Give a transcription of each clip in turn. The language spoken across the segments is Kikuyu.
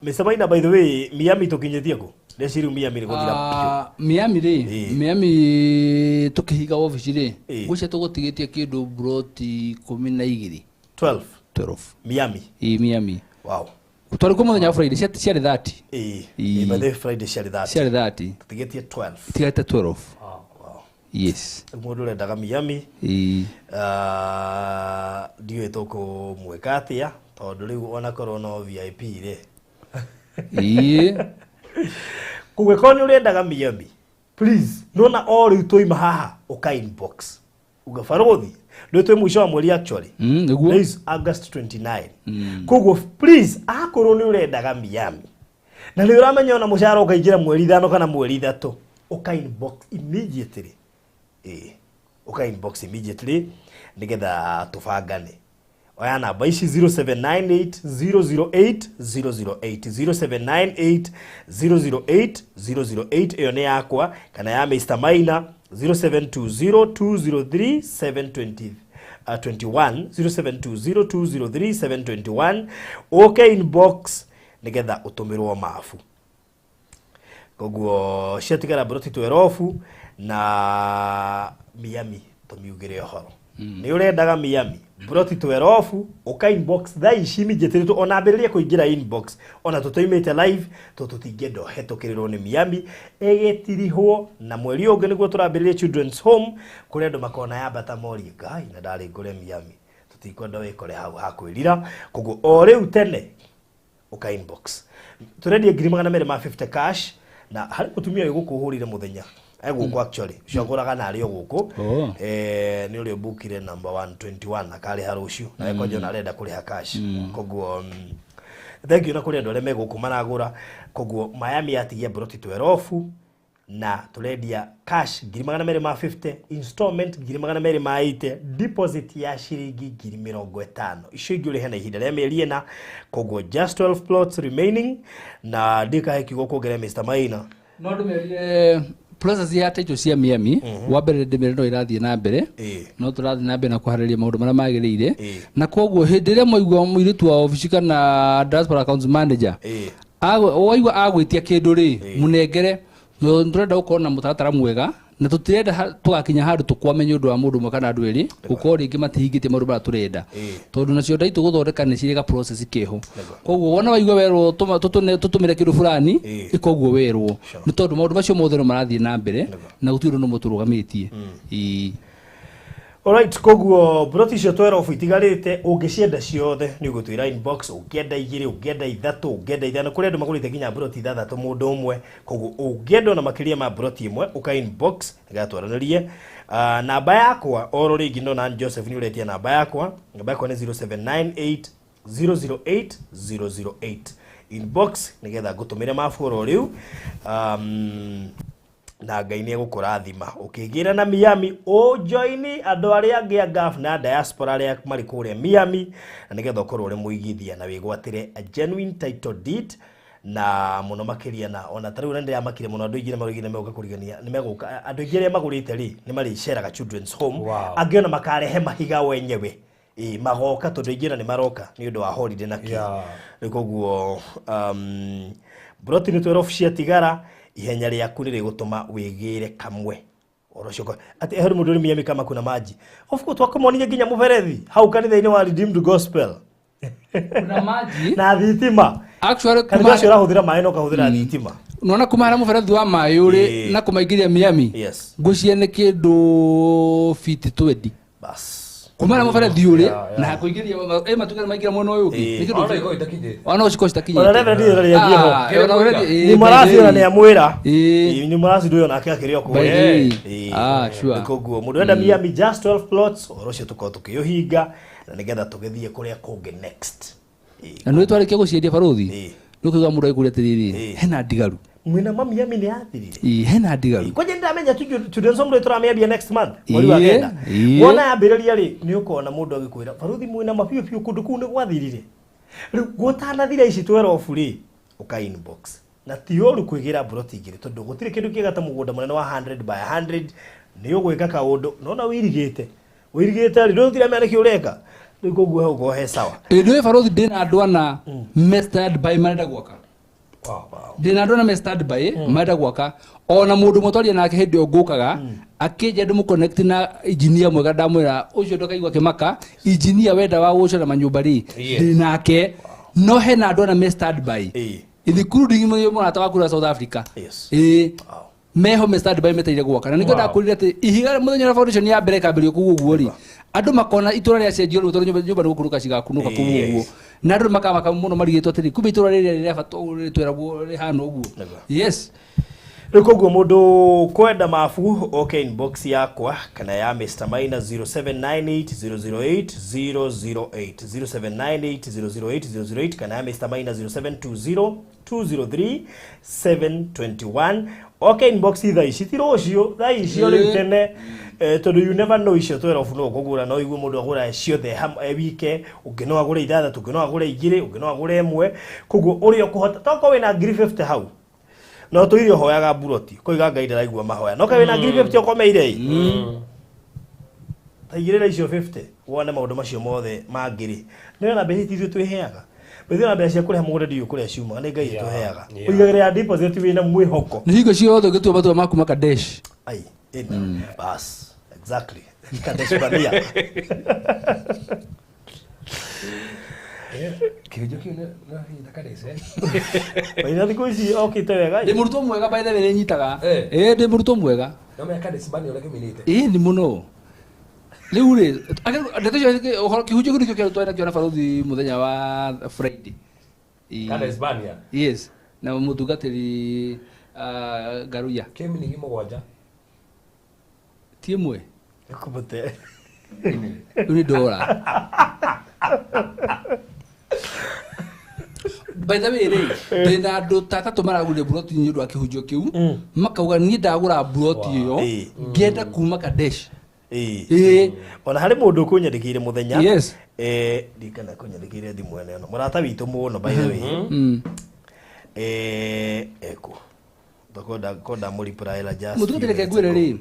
Mr. Maina, by the way, Miami tũkinyĩtie kũ? Ndeciria Miami nĩ gũthira biũ. Ah, Miami rĩ, Miami tũkĩhinga wabici rĩ, ngwĩciria tũgũtigĩtie kĩndũ mburoti 12. 12. 12. Miami. Ĩ, Miami. Wow. Twarĩ kuo mũthenya wa Friday, ciarĩ 30. Ĩ, by the way, Friday ciarĩ 30. Ciarĩ 30. Tũtigĩtie 12. Tigate 12. Yes. Rĩu mũndũ ũrendaga Miami, ah, ndiũĩ tũkũmwĩka atĩa tondũ rĩu onakorwo no VIP rĩ. Koguo korwo nĩ ũrendaga Miami, please, nona o rĩu twaima haha ũka inbox uga barũthi nĩ twĩ mũico wa mweri actually. Nĩguo. There is August 29. Koguo please, akorwo nĩ ũrendaga Miami na nĩ ũramenya ona mũcara ũkaingĩra mweri 5 kana mweri 3, ũka inbox immediately. Ĩ, ũka inbox immediately nĩgetha tũbangane. Oya namba ici 0798 008 008, 0798 008 008, ĩyo nĩ yakwa kana ya Mr. Maina, 0720 203 720, 21, 0720 203 721, ũke inbox nĩgetha ũtũmĩrwo mabu. Koguo ciatigara mburoti 12 na Miami tũmiugĩre ũhoro. Nĩ ũrendaga Miami mburoti 12, ũka inbox thaa ici immediately, ona ambĩrĩrie kũingĩra inbox ona tũtoimĩte live, tondũ tũtingĩenda ũhetũkĩrĩrwo nĩ Miami ĩgĩtirihwo. Na mweri ũngĩ nĩguo tũrambĩrĩria Children's Home, kũrĩa andũ makona yambata morie ngai na ndarĩ ngũre Miami. Tũtikwenda wĩkore hau hakwĩrira. Koguo o rĩu tene ũka inbox. Tũrendia ngiri magana merĩ ma 50 cash, na harĩ mũtumia ũyũ gũkũ ũhũrire mũthenya egũkũ actually ũcio agũraga na arĩ o gũkũ. Nĩ ũrĩa ũbukire number 121, akarĩha rũciũ na kwanja ona arenda kũrĩha cash. Koguo thank you na kũrĩ andũ arĩa me gũkũ maragũra. Koguo Miami yatigia mburoti 12 na tũrendia cash ngiri magana merĩ ma 50, installment ngiri magana merĩ ma 80, deposit ya ciringi ngiri mĩrongo ĩtano, icio ingĩ ũrĩhe na ihinda rĩa mĩeri 4. Koguo just 12 plots remaining, na ndikahe kiugo kuongerera Mr. Maina. No ndĩmerire process ya title cia Miami, wa mbere ndĩmere no ĩrathiĩ na mbere, no tũrathiĩ na mbere na kũharĩria maũndũ marĩa magĩrĩire, na koguo hĩndĩ ĩrĩa mwaigua mũirĩtu wa obici kana diaspora accounts manager waigua agwĩtia kĩndũ rĩ, mũnengere. No tũrenda gũkorwo na mũtaratara mwega na tũtirenda tũgakinya handũ tũkwame nĩ ũndũ wa mũndũ ũmwe kana andũ erĩ gũkorwo rĩngĩ matihingĩtie maũndũ marĩa tũrenda, tondũ nacio ndaitũ gũthondeka nĩ cirĩ ga process keho. Koguo wona waigua werwo tũtũmĩre kĩndũ fulani, ĩka ũguo werwo, nĩ tondũ maũndũ macio mothe no marathiĩ na mbere na gũtirĩ ũndũ nomwe tũrũgamĩtie. Alright, koguo mburoti icio 12 itigarĩte, ũngĩcienda ciothe nĩ ũgũtwĩra inbox, ũngĩenda igĩrĩ, ũngĩenda ithatũ, ũngĩenda ithano, kũrĩ andũ magũrĩte nginya mburoti ithathatũ mũndũ ũmwe. Koguo ũngĩenda ona makĩria ma mburoti ĩmwe, ũka inbox nĩgetha twaranĩrie. Namba yakwa oro rĩngĩ, no na Joseph nĩ ũretia namba yakwa, namba yakwa nĩ 0798 008 008, inbox nĩgetha ngũtũmĩre mabu oro rĩu, na Ngai nĩ egũkũrathima ũkĩgĩra na Miami, ũjoini andũ arĩa angĩ a Gulf na diaspora arĩa marĩ kũrĩa Miami, na nĩgetha ũkorwo ũrĩ mũigithia na wĩgwatĩre a genuine title deed na mũno makĩria. Na ona ta rĩu na nĩndĩramakire mũno, andũ aingĩ nĩmaroigire nĩmegũka kũrigania, nĩmegũka, andũ aingĩ arĩa magũrĩte rĩ nĩ marĩceraga Children's Home. Angĩ ona makarehe mahiga wenyewe. Ĩ, magoka tondũ aingĩ ona nĩ maroka nĩ ũndũ wa holiday na kĩ. Rĩu koguo mburoti nĩ 12 ciatigara, ihenya rĩaku nĩ rĩgũtũma wĩgĩre kamwe ũhoro ũcio atĩ harĩ mũndũ ũrĩ Miami kama kuna maji. Of course twakũmonirie nginya mũberethi hau kanitha-inĩ wa Redeemed Gospel. Kuna maji. Na thitima. Actually, kanitha ũcio ũrahũthĩra maĩ na ũkahũthĩra thitima. Nona kuma harĩa mũberethi wa maĩ ũrĩ na kũmaingĩria Miami, ngwĩciria nĩ kĩndũ fiti 20. Bas. Kuma harĩa mũberethi ũrĩ na kũingĩria ĩ matuka nĩmaingĩra mwena ũyũ ũngĩ. Nĩ kĩndũ Ona ikorwo itakinyĩte. Ona no cikorwo citakinyĩte. Ona Reverend nĩ arĩa ho. Ah, ona Reverend, Ni marasi ona by nĩ amwĩra. Ĩ. Ni marasi ndũyũ nake akĩrĩ o By the kũrĩa. way. Ah, sure. Koguo mũndũ enda Miami, just 12 plots, ũhoro ũcio tũkorwo tũkĩũhinga na nĩgetha tũgĩthiĩ kũrĩa kũngĩ next. Na nĩ twarĩkia gũciendia barũthi, nĩ ũkĩigua mũndũ agĩkũria atĩrĩrĩ, hena ndigaru? Mwĩna ma Miami nĩ yathirire. Ĩ, hena ndigaru? Kwanja nĩndamenya Children's Home rĩ tũramĩambia next month mweri wa 9. Wona yambĩrĩria rĩ, nĩ ũkona mũndũ agĩkwĩra barũthi mwĩna ma biũ biũ kũndũ kũu nĩ gwathirire. Rĩu gũtanathira ici 12 rĩ, ũka inbox. Na ti ũru kwĩgĩra mburoti igĩrĩ tondũ gũtirĩ kĩndũ kĩega ta mũgũnda mũnene wa 100 by 100. Nĩ ũgwĩka kaũndũ nona wĩirigĩte wĩirigĩte rĩ, ndũtiramenya nĩkĩ ũreka. Rĩu koguo hau ũkorwo he sawa. Ĩ, nĩ barũthi, ndĩna andũ ana me stand by marenda gwaka. Ndĩna andũ na me standby marenda gwaka ona mũndũ mũtwaria nake hĩndĩ ĩyo ngũkaga akĩnja ndĩmũ na engineer mwega ndamwĩra ũcio ndũkaigua kĩmaka engineer wenda wa gũcora manyũmba rĩ ndĩ nake no hena andũ na me standby including mũrata waku wa South Africa. Meho me standby meteire gwaka na nĩkĩo ndakwĩrire atĩ ihiga mũthenya wa foundation ya mbere ĩkambĩrĩrio kũu ũguo rĩ andũ makona itũra rĩacenjio rĩu tondũ nyũmba nĩ gũkunũka cigakunũka kũu ũguo na andũ makamaka mũno marigĩtwo atĩrĩ kumbe itũra rĩrĩa rĩrabata rĩtweragwo rĩhana ũguo. Yes. Rĩu koguo mũndũ kwenda mabu oke inbox yakwa kana ya Mr Maina 0798008008 0798008008 kana ya Mr Maina 0720 203 721 oke inbox thaa ici ti rũciũ thaa icio rĩu tene tondũ you never know icio twerobu no ũkũgũra no igue mũndũ agũra ciothe wike ũngĩ no agũre ithathatũ ũngĩ no agũre igĩrĩ ũngĩ no agũre ĩmwe koguo ũrĩa ũkũhota tokorwo wĩna 50 hau no tũire ũhoyaga mburoti koiga Ngai ndaraigua mahoya no kaĩ wĩna 50 ũkomeire ta igĩrĩra icio 50 wone maũndũ macio mothe mangĩrĩ nĩ na mbeca ithuĩ twĩheaga mbeca na mbeca cia kũrĩha mũgũnda ndiũĩ kũrĩa ciumaga nĩ Ngai ĩtũheaga ũigagĩra ya deposit wĩna mwĩhoko nĩ hingo ciothe ũngĩtua matua maku makadesh ai ĩna bas exactly Kadesh Barnea Kĩhunjio kĩu nĩ kĩnyita Kadesh Maina thikũ ici okĩte wega ndĩ mũrutwo mwega by the way nĩ nyitaga ndĩ mũrutwo mwega no menya Kadesh Barnea ũrĩa kĩminĩte ĩ nĩ mũno rĩu rĩ ndeto icio ũhoro kĩhunjio kĩu nĩkĩo kĩarutwo nakĩo na barothi mũthenya wa Friday. Kadesh Barnea. Yes na mũtungatĩri Ngaruiya kĩminingi mũgwanja ti ĩmwe kũmũte rĩu nĩ ndora by the way rĩ ndĩna andũ ta atatũ maragũrire mburoti nĩ ũndũ wa kĩhunjio kĩu makauga niĩ ndagũra mburoti ĩyo ngĩenda kuma Kadesh. Ona harĩ mũndũ ũkũnyandĩkĩire mũthenya. Yes. Ndikana kũnyandĩkĩire thimũ ĩno ĩno mũrata witũ mũno by the way eko konda mũripuraĩra just mũtungatĩri reke ngwĩre rĩ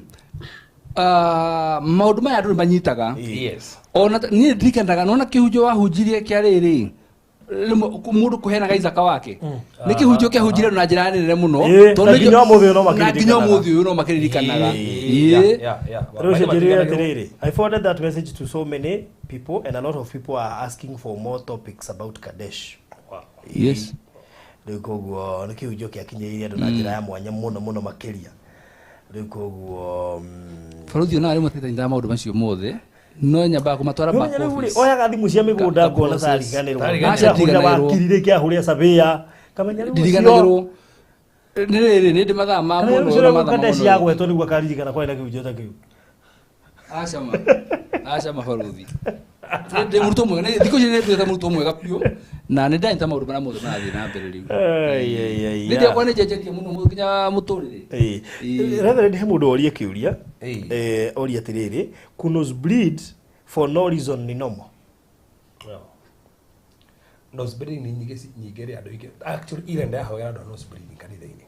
maũndũ maya andũ nĩ manyitaga. Yes. Ona niĩ ndirikanaga nona kĩhunjio wahunjirie kĩa rĩrĩ mũndũ kũheanaga Isaka wake nĩ kĩhunjio kĩahunjirie na njĩra nene mũno tondũ nginya ũmũthĩ ũyũ no na nginya ũmũthĩ ũyũ no makĩririkanaga. Rĩu njĩrĩre atĩrĩrĩ I forwarded that message to so many people and a lot of people are asking for more topics about Kadesh. Yes. Rĩu koguo nĩ kĩhunjio kĩakinyĩire andũ na njĩra ya mwanya mũno mũno makĩria. Rĩu koguo barothi ona arĩ mũtete maũndũ macio mothe no nyambaga kũmatwara back office oyaga thimũ cia mĩgũnda ngona tariganĩrwo wakiri kĩahũrĩa surveyor kamenya rĩu ndiriganagĩrwo nĩ rĩrĩ nĩ ndĩ mathaa ma mũno na mathaa Kadesh yagwetwo nĩguo akaririkana kwarĩ na kĩhunjio ta kĩu. Aca ma barothi ndĩ mũrutwo mwega thikũ ici nĩ nduĩte mũrutwo mwega biũ na nĩ ndanyita maũndũ marĩa mothe marathiĩ na mbere rĩu nĩ ndiakwa nĩ njenjetie mũno nginya mũtũrĩre. Reverend he mũndũ orie kĩũria orie atĩrĩrĩ nose bleed for no reason ni normal. Nose bleeding ni nyingĩ rĩ andũ aingĩ actually ira ndahoera andũ nose bleeding kanitha-inĩ.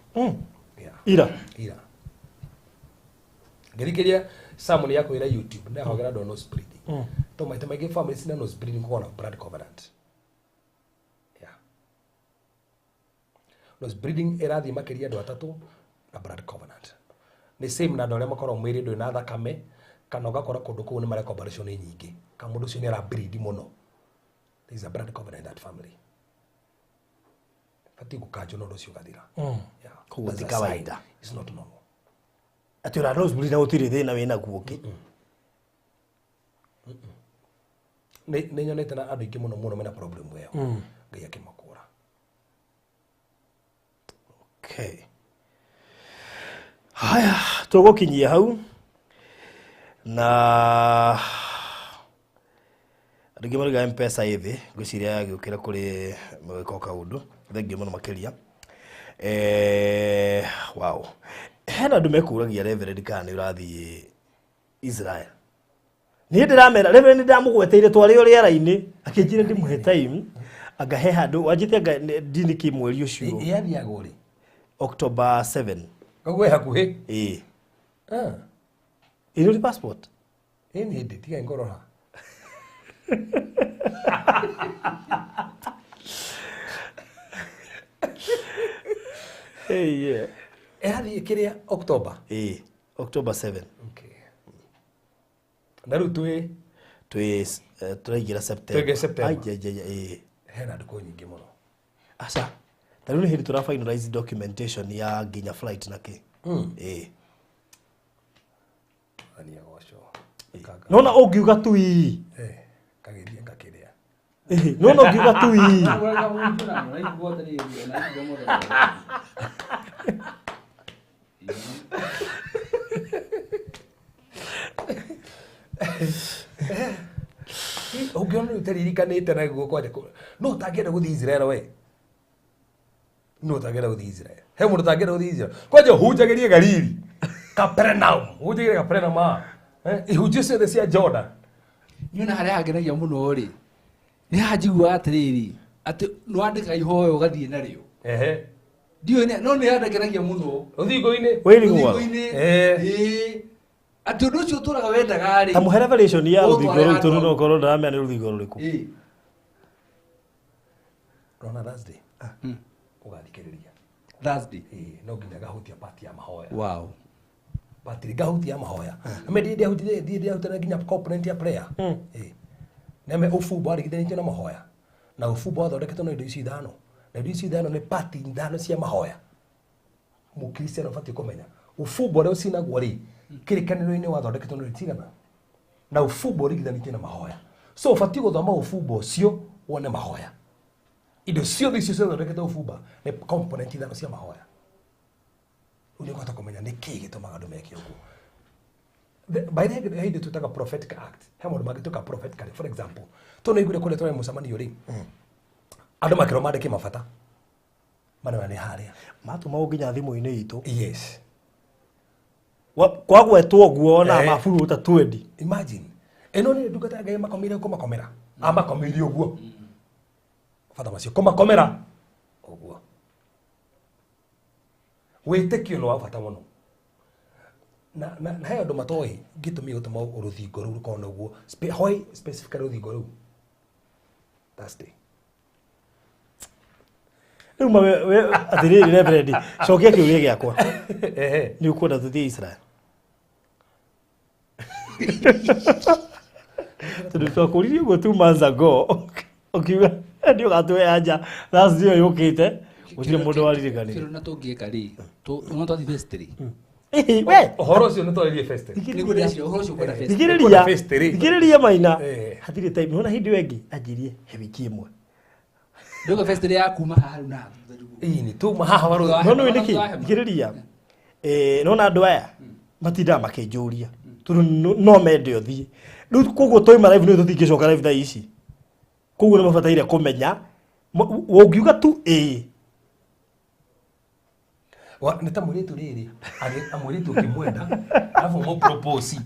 Ira ngĩthikĩria sermon ya kwĩra YouTube ndahoera andũ nose bleeding to maita maingĩ family cina nose bleeding kũgona blood covenant. Yeah. Nose bleeding ĩrathiĩ makĩria andũ atatũ na blood covenant nĩ same na andũ arĩa makoragwo mwĩrĩ ndũrĩ na thakame kana ũgakora kũndũ kũu nĩ mareka operation nyingĩ kana mũndũ ũcio nĩ ara bleed mũno. There is a blood covenant in that family. Batiĩ gũkanjwo na ũndũ ũcio ũgathira. Koguo ti kawaida. It's not normal. Atĩ ũra nose bleed na gũtirĩ thĩna wĩna guo ũngĩ. Nĩ nyonete na andũ aingĩ mũno mũno mena problem ĩyo Ngai akĩmakũra. Okay. Haya tũgũkinyia hau na andũ aingĩ marauga M-Pesa ĩ thĩ ngwĩciria yagĩũkĩra kũrĩ gwĩka kaũndũ thengiũ mũno makĩria. Wow hena andũ mekũragia Reverend kana nĩ ũrathiĩ Israel. Niĩ ndĩramera Reverend ndamũgweteire twarĩ o rĩera-inĩ akĩnjĩra ndĩmũhe time anga he handũ wanjĩte anga ndini kĩ mweri ũcio ĩathiagwo rĩ October 7 koguo ĩ hakuhĩ ĩ ĩ nĩ passport ĩ nĩ hĩndĩ tiga ngorora Yeah. Ĩrathiĩ kĩrĩa October? October 7. Okay. Na rĩu twĩ tũraingĩra September. Tũraingĩra September. Ai, Hena ndukũ nyingĩ mũno. Aca. Ta rĩu nĩ hĩndĩ tũra finalize documentation ya nginya flight na kĩ. Ania goco. Nona ũngiuga tu ii. Kageria ngakĩrĩa. Nona ũngiuga tu ii. Ũngĩona rĩu ũtaririkanĩte na guo kwanja no ũtangĩenda gũthiĩ Israel we. No ũtangĩenda gũthiĩ Israel. He mũndũ ũtangĩenda gũthiĩ Israel. Kwanja ũhunjagĩrie Galili. Capernaum. Ũhunjagĩrie Capernaum. Ihunjio ciothe cia Jordan. Niĩ ona harĩa hangenagia mũno rĩ, nĩ haha njiguaga atĩrĩrĩ, atĩ nĩwandĩkaga ihoya ũgathiĩ narĩo. Ehe. Ndiũĩ no nĩ hangenagia mũno. Rũthingo-inĩ. Wĩrigwo. Rũthingo-inĩ. Atĩ ũndũ ũcio ũtũraga wendaga rĩ. Ta mũhe revelation ya rũthingo rũu tondũ no ũkorwo ndaramenya nĩ rũthingo rũrĩkũ. Rona Thursday. Ũgathikĩrĩria. Thursday. No nginya ngahutia part ya mahoya. Wow. Patri ngahutia mahoya. Ame ndiĩ ndiahutire nginya component ya prayer. Neme ũbumba warigithanĩtio na mahoya. Na ũbumba wathondeketwo na indo ici ithano. Na indo ici ithano nĩ part ithano cia mahoya. Mũkristiano ũbatiĩ kũmenya. Ũbumba ũrĩa ũcinagwo rĩ, kĩrĩkanĩro-inĩ wathondeketwo na indo cigana. Na ũbumba ũringithanĩtio na mahoya. So ũbatiĩ gũthoma ũbumba ũcio wone mahoya. Indo ciothe icio ciathondeketwo ũbumba nĩ component ithano cia mahoya. Rĩu nĩ ũkũhota kũmenya nĩ kĩĩ gĩtũmaga andũ meke ũguo. By the way, hĩndĩ twĩtaga prophetic act. He maũndũ mangĩtuĩka prophetically. For example, tondũ nĩaiguire kũrĩa tũrarĩ mũcemanio rĩ, andũ makĩrwo mandĩke mabata. Marĩa nĩ harĩa. Matũmagwo nginya thimũ-inĩ itũ. Yes. Kwagwetwo ũguo ona maburuta 20. Imagine. Ĩno nĩ ndungata ya Ngai makomeire kũmakomera. Amakomeire ũguo. Bata macio kũmakomera ũguo. Wĩtĩkio nĩ wa bata mũno. Na he andũ matoĩ gĩtũmi gĩtũma rũthingo rũu rũkorwo na ũguo. Why specifically rũthingo rũu? Thursday. Rĩu atĩrĩrĩ Reverend, cokia kĩũria gĩakwa. Nĩ ũkwenda tũthiĩ Israel? Tondũ twakũririe ũguo 2 months ago, ũkiuga nĩ ũgatũhe anja Thursday ĩyo yũkĩte, gũtirĩ mũndũ waririkanire. Kĩrĩa na tũngĩka rĩ, no twathiĩ fest rĩ. We ũhoro ũcio nĩ twarĩrie fest. Nĩguo ndĩreciria ũhoro ũcio ũkwenda fest. Thikĩrĩria Maina. Hatirĩ time. Nĩwona hĩndĩ ĩyo ĩngĩ anjirie he wiki ĩmwe. Ndauga fest ya kuma haha rĩu na haha. Ĩĩ, tuma haha waru. No nĩ nĩkĩ? Thikĩrĩria. Nĩwona andũ aya matindaga makĩnjũria tondũ no mende ũthiĩ. Rĩu koguo twauma live nĩ tũtingĩcoka live thaa ici. Koguo nĩ mabataire kũmenya ũngiuga tu ĩĩ. Nĩ ta mũirĩtu rĩrĩ, mũirĩtu ũkĩmwenda, arabu ũmũ-propose.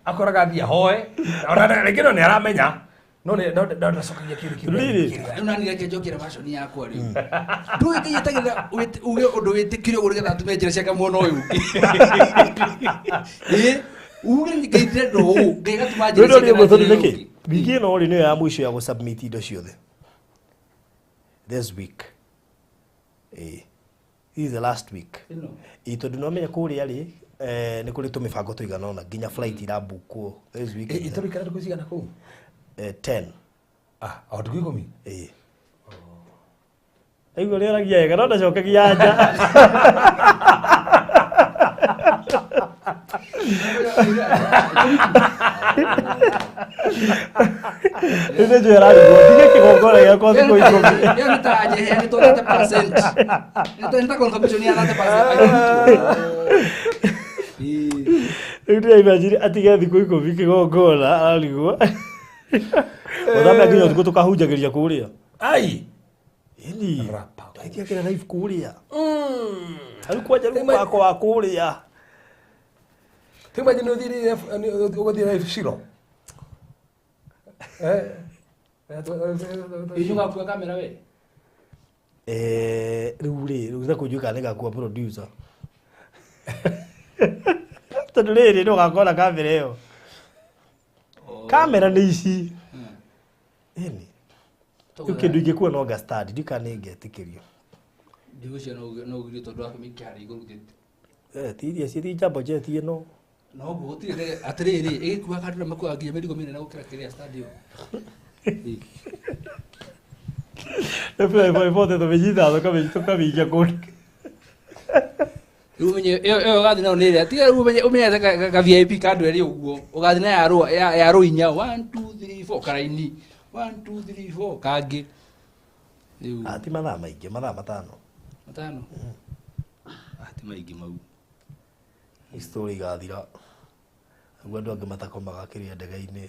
Akoraga athiĩ ahoe, ona rĩngĩ no nĩ aramenya, no ndacokagia kĩũria kĩu. Rĩu nani reke njokere version yakwa rĩu. Ndũĩ Ngai etagĩrĩra uge ũndũ wĩtĩkire ũguo nĩgetha atũme njĩra ciake mwena ũyũ ũngĩ. Uge Ngai ndĩrenda ũũ, Ngai agatũma njĩra ciake na njĩra ĩyo ĩngĩ. Wiki ĩno rĩ nĩyo ya mũico ya gũ-submit indo ciothe. This week. This is the last week. Tondũ nĩwamenya kũrĩa rĩ, nĩ kũrĩ tũmĩbango tũigana ũna nginya flight irabukwo this week. Ĩtũrĩkana ndukũ cigana kũu? 10. O ndukũ 10? Ĩĩ. Aigua ũrĩa oragia wega no ndacokagia anja. Rĩu nĩ njũĩ ararigwo, ndige kĩgongona gĩakwa thikũ 10. Ĩyo nĩ ta njeheanĩtwo 30%. Nĩ ta confirmation ya 30%. Rĩu ndĩraimagine atige thikũ 10 kĩgongona ararigwo. Mũthambi nginya ũtukũ tũkahunjagĩria kũrĩa. Ai. Ĩni. Twaithiagĩra live kũrĩa. Rĩu kwanja rĩu mũthako wa kũrĩa. Imagine ũgũthiĩ live Shilo. Ĩĩ ũgakua kamera we? Rĩu rĩ, rĩu ta kũnjũĩ kana nĩngakua producer. Tondũ rĩrĩ no ũgakora kamera ĩyo. Kamera nĩ ici. Ĩni. Rĩu kĩndũ ingĩkua no nga stand, ndiũĩ kana nĩngetĩkĩrio. Ndigwĩciria no ũgirio tondũ wa kũmĩikia harĩa igũrũ githĩ. Ti iria cithi jumbo jet ĩno. No ũguo gũtirĩ ndege atĩrĩrĩ ĩgĩkuaga andũ arĩa makuaga nginya mĩrigo mĩnene gũkĩra kĩrĩa stand ĩyo. Ĩ. Nĩ tũmĩnyitaga tũkamĩikia kũndũ. Rĩu ũmenye ĩyo ũgathiĩ nayo nĩ ĩrĩa tiga rĩu ũmenye ũmenyete ka VIP ka andũ erĩ ũguo ũgathiĩ na ya rũ inya 1 2 3 4 karaini 1 2 3 4 kangĩ. Rĩu Ah, ti mathaa maingĩ, mathaa 5. Matano? Ah, ti maingĩ mau. Story igathira. Nĩguo andũ angĩ matakomaga kĩrĩa ndege-inĩ.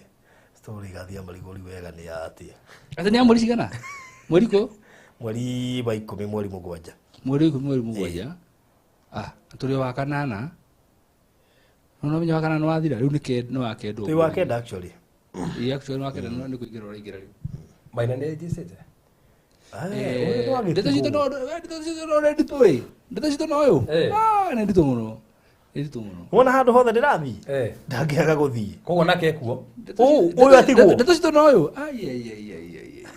Story igathira marigũri wega nĩ ya atĩa. Atĩ nĩ ya mweri cigana? Mweri kũ? Mweri wa 10 mweri 7. Mweri 10 mweri 7. Ah, tũrĩ wa kanana. No menya wa kanana wathira rĩu nĩ wa kenda. Twĩ wa kenda actually. Ĩ, actually nĩ wa kenda no nĩ kũingĩra ũraingĩra rĩu. Maina nĩ njĩcĩte? Ndeto citũ no ndeto citũ no nĩ nditũ ĩ. Ndeto citũ no ũyũ. Ah, nĩ nditũ mũno. Nĩ nditũ mũno. Wona handũ hothe ndĩrathiĩ? Ndangĩaga gũthiĩ. Koguo nake ekuo. Ũyũ atigwo. Ndeto citũ no ũyũ. Ai ai ai ai ai.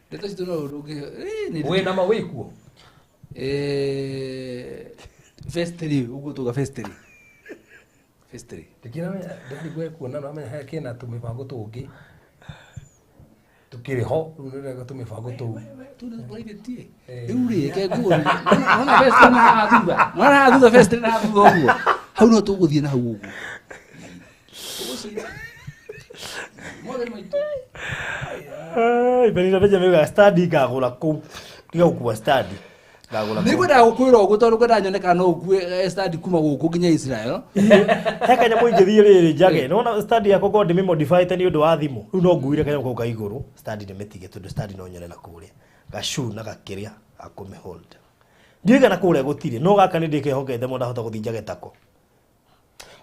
Ndeto citũ no ũyũ ndũngĩ. Nĩ nditũ. Wĩna ma wĩkuo? Phase 3, ũguo tuga phase 3. Phase 3. Ndikĩramenya, ndĩrarigwo ekuo na no amenya he kĩna tũmĩbango tũngĩ. Tũkĩrĩ ho, rĩu nĩ ndĩreka tũmĩbango tũu. Tũu nĩ private ĩ. Rĩu rĩ, reke nguo. Nona phase 3 na haha thutha. Nona haha thutha phase 3 na haha thutha ũguo. Hau no tũgũthiĩ na hau ũguo. Tũgũcira. Mothe nĩ maitũ. Ai, Benita Benjamin uga stadi ngagũra kũu. Tiga gũkua stadi. Ngagũra kũu. Nĩngwendaga gũkwĩra ũguo tondũ ngwendaga nyone kana no ũkue stadi kuma gũkũ nginya Israel. He kanyamũ ingĩthiĩ rĩrĩ njage. Nĩwona stadi yakwa korwo ndĩmĩmodifyte nĩ ũndũ wa thimũ. Rĩu no nguire kanyamũ kau ka igũrũ. Stadi ndĩmĩtige tondũ stadi no nyone na kũrĩa. Gacu na gakĩrĩa gakũmĩhold. Ndiũĩ kana kũrĩa gũtirĩ. No gaka nĩ ndĩkehokete mũno ndahota gũthiĩ njage tako.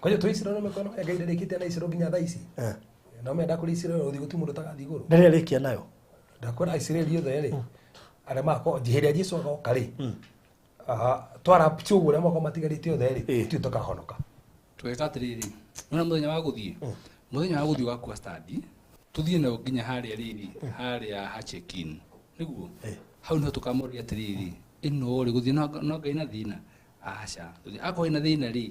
Kwa hiyo twĩ Israel no mekona Ngai ndarĩkĩtie na Israel nginya thaa ici. No menda kũrĩ Israel ũthiĩ gũtirĩ mũndũ ũtagathiĩ igũrũ. Ndarĩ arĩkia nayo. Ndakwĩra Israel othe rĩ. Arĩa mako hĩndĩ ĩrĩa Jesũ agoka rĩ. Twara ũguo arĩa makorwo matigarĩte othe rĩ, gũtirĩ tũkahonoka. Tũgeka atĩrĩrĩ, nĩwona mũthenya wa gũthiĩ? Mũthenya wa gũthiĩ ũgakua stadi, tũthiĩ nayo nginya harĩa rĩrĩ, harĩa ha check-in. Nĩguo? Hau nĩho tũkamũria atĩrĩrĩ, ĩno rĩ, gũthiĩ no Ngai na thĩna? Aca. Tũthiĩ, akorwo ĩna thĩna rĩ,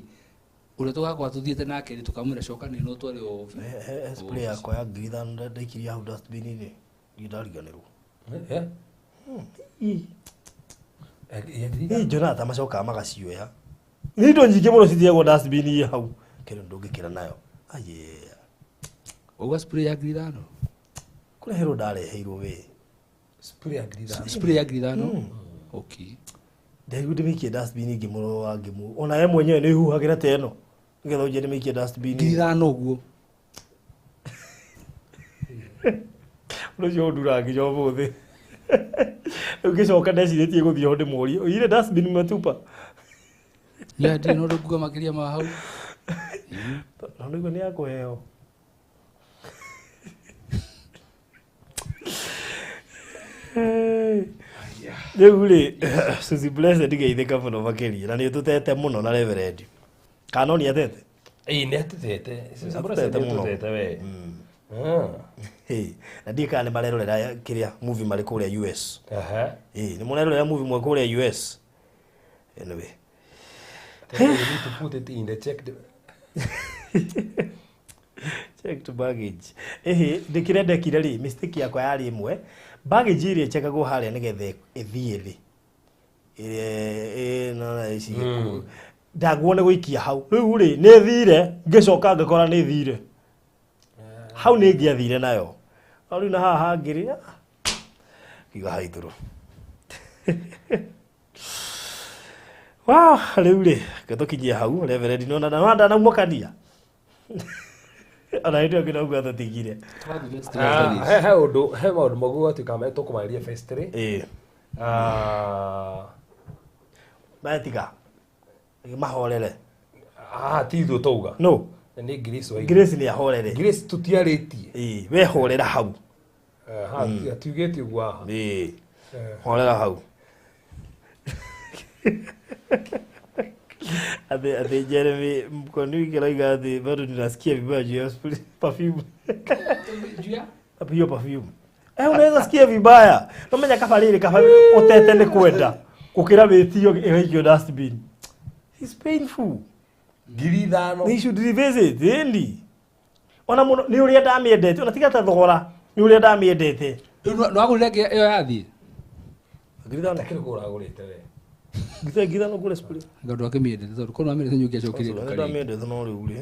ũrĩa tũgakorwo tũthiĩte nake rĩ, tũkamwĩra coka nĩ no tware o He spray yakwa ya ngiri ithano ndaikirie hau dustbin-inĩ, ndirĩ ndariganĩrwo. Ĩ, Jonathan macokaga magacioya. Nĩ indo nyingĩ mũno citiagwo dustbin-inĩ hau. Kĩndũ ndũngĩkĩra nayo. Aye. Wauga spray ya ngiri ithano? Kũreherwo ndareheirwo we. Spray ya ngiri ithano. Spray ya ngiri ithano? Okay. Nderirwo ndĩmĩikie dustbin ngĩmũrora ngĩmũ. Ona we mwenyewe nĩ huhagĩra ta ĩno. Nĩgetha ũnjĩre ndĩmĩikie dustbin. Ngiri ithano ũguo. Ũndũ ũcio ũnduraga nginya ũmũthĩ. Rĩu ngĩcoka ndecirĩtie gũthiĩ ho ndĩmũrie, ũire dustbin matupa? Ya, ndirĩ na ũndũ nguga makĩria ma hau. No nĩguo nĩ yakũheo. Rĩu rĩ, Suzy Blessed geithĩka mũno makĩria na nĩ ũtũtete mũno na Reverend. Kana no nĩ atete? Ĩĩ, nĩ atũtete. Suzy Blessed Atũtete nĩ mũno. atũtete we. Ĩĩ, na ndiũĩ kana nĩ marerorera kĩrĩa movie marĩ kũrĩa US. Ĩĩ, nĩ mũrerorera movie mwe kũrĩa US. Anyway. You need to put it in the check. Checked baggage. Ĩhĩ, ndĩkĩrĩa ndekire rĩ, mistake yakwa yarĩ ĩmwe. Baggage ĩrĩa ĩchekagwo harĩa nĩgetha ĩthiĩ thĩ. Ĩrĩa ĩno ici Ndaguo nĩ gũikia hau. Rĩu rĩ, nĩ thire, ngĩcoka ngĩkora nĩ thire. Hau nĩ ngĩathire nayo. No rĩu na haha hangĩ rĩ, ngiuga haithũrũ. Wow, rĩu rĩ, reke tũkinyie hau, Reverend nĩ ona ndanaumũkania. Ona hĩndĩ ĩyo nginya atũtigire. He ũndũ, he maũndũ maguo gwatuĩka me tũkũmarĩria phase 3. Ĩĩ. Maya tiga. Mahorere. Ti ithuĩ twauga. No. Nĩ Grace waiga. Grace nĩ ahorere. Grace tũtiarĩtie. Ĩĩ, we horera hau. Atiugĩte ũguo haha. Ĩĩ. Horera hau. Ati Jeremy mkoni kĩroiga atĩ bado ninasikia vibaya juu ya perfume. Juu ya? Hiyo perfume. Unaweza sikia vibaya. No menya kaba rĩrĩ kaba ũtete nĩ kwenda. Gũkĩra wĩtio ĩgaikio dustbin. It's painful. 5,000. They should revisit, ĩni. Ona mũno nĩ ũrĩa ndamĩendete, ona tiga ta thogora, nĩ ũrĩa ndamĩendete. Rĩu nĩwagũrire ĩyo yathiĩ? 5,000. Takĩrĩ kũragũrĩte we. 5,000 ngũre spray. Anga ndwakĩmĩendete tondũ korwo nĩwamĩendete nĩũngĩacokire nduka rĩngĩ. Ndamĩendete no rĩu rĩ.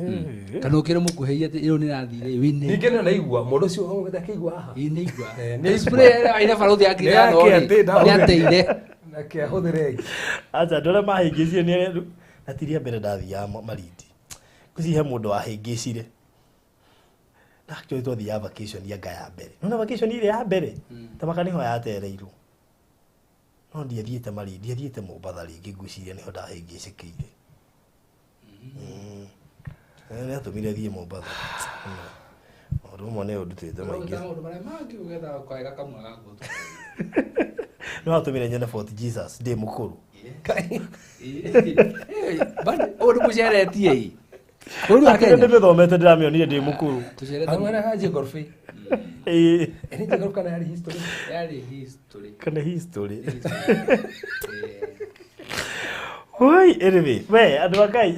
Kana ũkĩre mũkuhĩi atĩ ĩyo nĩrathire wĩne. Ningĩ nĩ naigua mũndũ ũcio ũgũte akĩigua haha. Ĩ nĩigua. Nĩ Spray ĩrĩa ĩna barũthi ya 5,000 Nĩ rĩ, ake atĩ nĩateire. Nake ahũthĩre ĩngĩ. Acha andũ arĩa mahĩngĩcire nĩ arĩa na ti rĩa mbere ndathiaga Malindi. Ngwĩciria he mũndũ wahĩngĩcire. Na actually twathiaga vacation anga ya mbere. Nĩwona vacation ĩrĩa ya mbere? Ta maka nĩho yatereirwo. No ndiathiĩte Malindi, ndiathiĩte Mombatha rĩngĩ ngwĩciria nĩho ndahĩngĩcĩkĩire. Nĩ atũmire thiĩ Mombatha. Maũndũ mamwe nĩ ũndutĩte maingĩ. Maũndũ marĩa mangĩ ũgethaga kaega kamwe gaku. Nĩ watũmire nyone Fort Jesus ndĩ mũkũrũ. Ũyũ nĩ mũceretie ĩ. Bũrũri wa Akĩrĩ Kenya. ndĩmĩthomete ndĩramĩonire ndĩ mũkũrũ. Tũcerete Arũme na geography. Ĩĩ. Nĩ geography kana yarĩ history? Yarĩ history. Kana history. Eh, Oi, anyway, we andũ a Ngai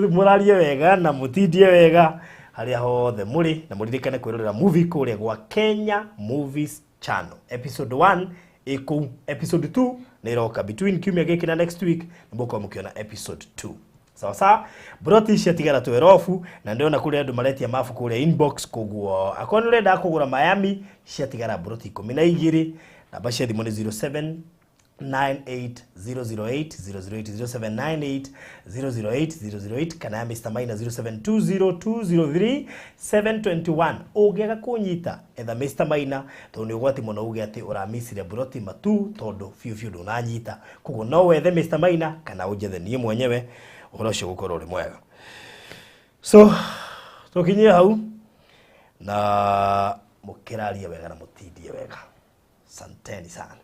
mũrarie wega na mũtindie wega harĩa hothe mũrĩ na mũririkane kwĩrorera movie kũrĩa gwa Kenya Movies Channel. Episode 1 ĩkũu, episode 2 nĩ ĩroka between kiumia gĩkĩ na next week nĩ mũgũkorwo mũkĩona episode 2. Sawa sawa, broti ciatigara twerobu na ndĩrona kũrĩ andũ maretia mabu kũrĩa inbox koguo akorwo nĩ ũrenda kũgũra Miami ciatigara broti 12 namba cia thimũ nĩ 07 98008008 0798008008 kana ya Mr. Maina 0720203721 ũngĩaga kũnyita etha Mr. Maina tondũ nĩ ũgwati mũno uge atĩ ũramicire broti matu tondũ biũ biũ ndũnanyita koguo no wethe Mr. Maina kana ũnjethe niĩ mwenyewe ũhoro ũcio ũgũkorwo ũrĩ mwega so tũkinyie hau na mũkĩrarie wega na mũtindie wega santeni sana.